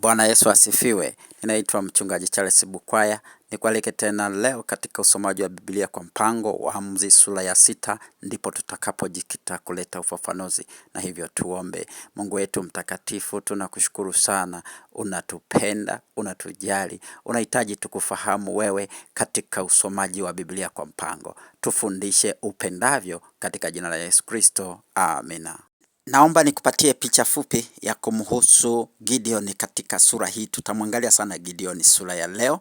Bwana Yesu asifiwe. Ninaitwa Mchungaji Charles Bukwaya, nikualike tena leo katika usomaji wa Biblia kwa mpango wa Waamuzi sura ya 6, ndipo tutakapojikita kuleta ufafanuzi, na hivyo tuombe. Mungu wetu mtakatifu, tunakushukuru sana, unatupenda, unatujali, unahitaji tukufahamu wewe katika usomaji wa Biblia kwa mpango. Tufundishe upendavyo katika jina la Yesu Kristo, amina. Naomba nikupatie picha fupi ya kumhusu Gideon katika sura hii. Tutamwangalia sana Gideon sura ya leo.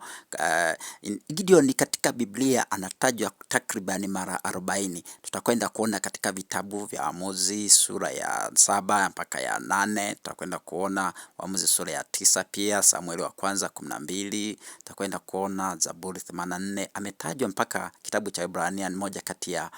Gideon katika Biblia anatajwa takribani mara 40. Tutakwenda kuona katika vitabu vya Waamuzi sura ya 7 mpaka ya 8. Tutakwenda kuona Waamuzi sura ya 9 pia, Samueli wa kwanza 12. Tutakwenda kuona Zaburi 84. Ametajwa mpaka kitabu cha Ibrania, ni moja kati ya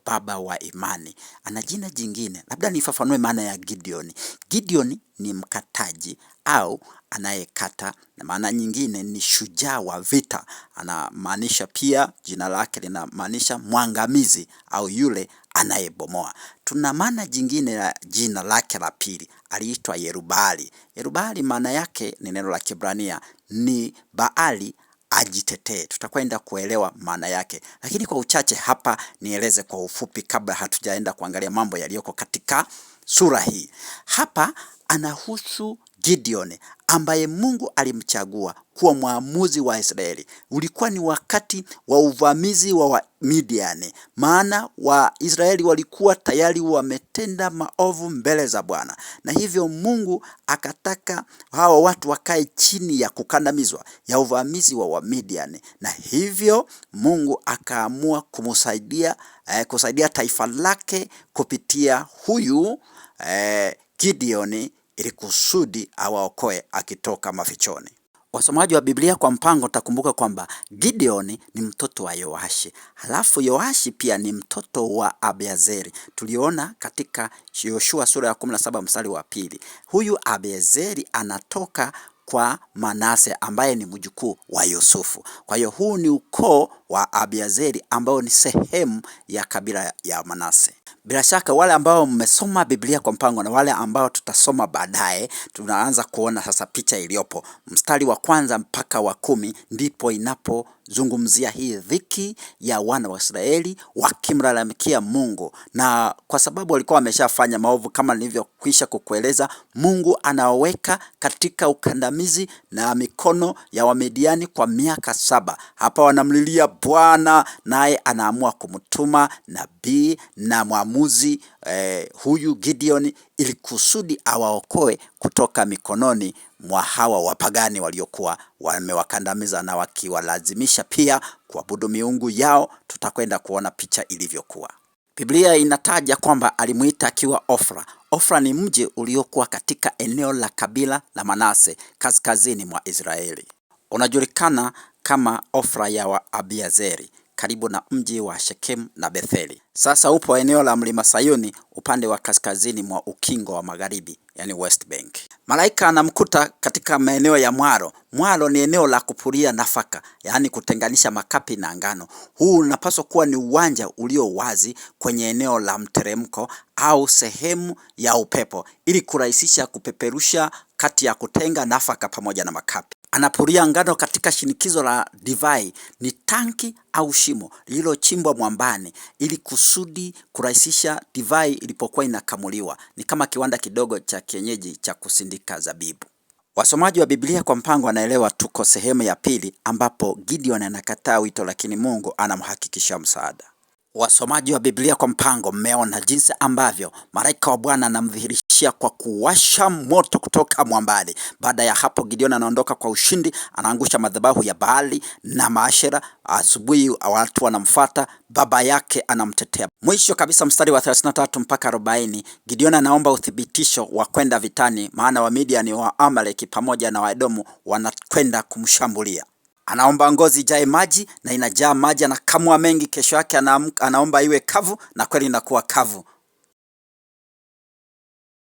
baba wa imani. Ana jina jingine, labda nifafanue maana ya Gideon. Gideon ni mkataji au anayekata, na maana nyingine ni shujaa wa vita. Anamaanisha pia, jina lake linamaanisha mwangamizi au yule anayebomoa. Tuna maana jingine la jina lake la pili, aliitwa Yerubali. Yerubali maana yake ni neno la Kiebrania, ni Baali ajitetee. Tutakwenda kuelewa maana yake, lakini kwa uchache hapa nieleze kwa ufupi kabla hatujaenda kuangalia mambo yaliyoko katika sura hii. Hapa anahusu Gideon ambaye Mungu alimchagua kuwa mwamuzi wa Israeli. Ulikuwa ni wakati wa uvamizi wa Wamidiani, maana Waisraeli walikuwa tayari wametenda maovu mbele za Bwana, na hivyo Mungu akataka hawa watu wakae chini ya kukandamizwa ya uvamizi wa Wamidiani, na hivyo Mungu akaamua kumsaidia kusaidia taifa lake kupitia huyu Gideoni ili kusudi awaokoe akitoka mafichoni. Wasomaji wa Biblia kwa mpango takumbuka kwamba Gideon ni mtoto wa Yoashi, halafu Yoashi pia ni mtoto wa Abiezeri. Tuliona katika Yoshua sura ya 17 mstari wa 2. Huyu Abiezeri anatoka kwa Manase ambaye ni mjukuu wa Yusufu. Kwa hiyo huu ni ukoo wa Abiezeri ambao ni sehemu ya kabila ya Manase. Bila shaka wale ambao mmesoma Biblia kwa mpango na wale ambao tutasoma baadaye, tunaanza kuona sasa picha iliyopo. Mstari wa 1 mpaka wa 10 ndipo inapozungumzia hii dhiki ya wana wa Israeli wakimlalamikia Mungu, na kwa sababu walikuwa wameshafanya maovu kama nilivyokwisha kukueleza, Mungu anawaweka katika ukandamizi na mikono ya Wamidiani kwa miaka 7. Hapa wanamlilia Bwana, naye anaamua kumtuma nabii na mwamuzi huyu Gideon ili kusudi awaokoe kutoka mikononi mwa hawa wapagani waliokuwa wamewakandamiza na wakiwalazimisha pia kuabudu miungu yao. Tutakwenda kuona picha ilivyokuwa. Biblia inataja kwamba alimuita akiwa Ofra. Ofra ni mji uliokuwa katika eneo la kabila la Manase kaskazini mwa Israeli. Unajulikana kama Ofra ya Waabiezeri, karibu na mji wa Shekemu na Betheli. Sasa upo eneo la mlima Sayuni upande wa kaskazini mwa ukingo wa magharibi, yani West Bank. Malaika anamkuta katika maeneo ya mwaro. Mwaro ni eneo la kupuria nafaka, yani kutenganisha makapi na ngano. Huu unapaswa kuwa ni uwanja ulio wazi kwenye eneo la mteremko au sehemu ya upepo, ili kurahisisha kupeperusha kati ya kutenga nafaka pamoja na makapi. Anapuria ngano katika shinikizo la divai. Ni tanki au shimo lililochimbwa mwambani ili kusudi kurahisisha divai ilipokuwa inakamuliwa. Ni kama kiwanda kidogo cha kienyeji cha kusindika zabibu. Wasomaji wa Biblia kwa mpango wanaelewa tuko sehemu ya pili ambapo Gideon anakataa wito, lakini Mungu anamhakikishia msaada. Wasomaji wa Biblia kwa mpango, mmeona jinsi ambavyo malaika wa Bwana anamdhihirishia kwa kuwasha moto kutoka mwambani. Baada ya hapo, Gideon anaondoka kwa ushindi, anaangusha madhabahu ya Baali na Maashera. Asubuhi watu wanamfuata, baba yake anamtetea. Mwisho kabisa, mstari wa 33 mpaka 40, Gideon anaomba uthibitisho wa kwenda vitani, maana Wamidiani wa Amaleki pamoja na Waedomu wanakwenda kumshambulia. Anaomba ngozi ijae maji na inajaa maji, anakamua mengi. Kesho yake anaomba iwe kavu na kweli inakuwa kavu.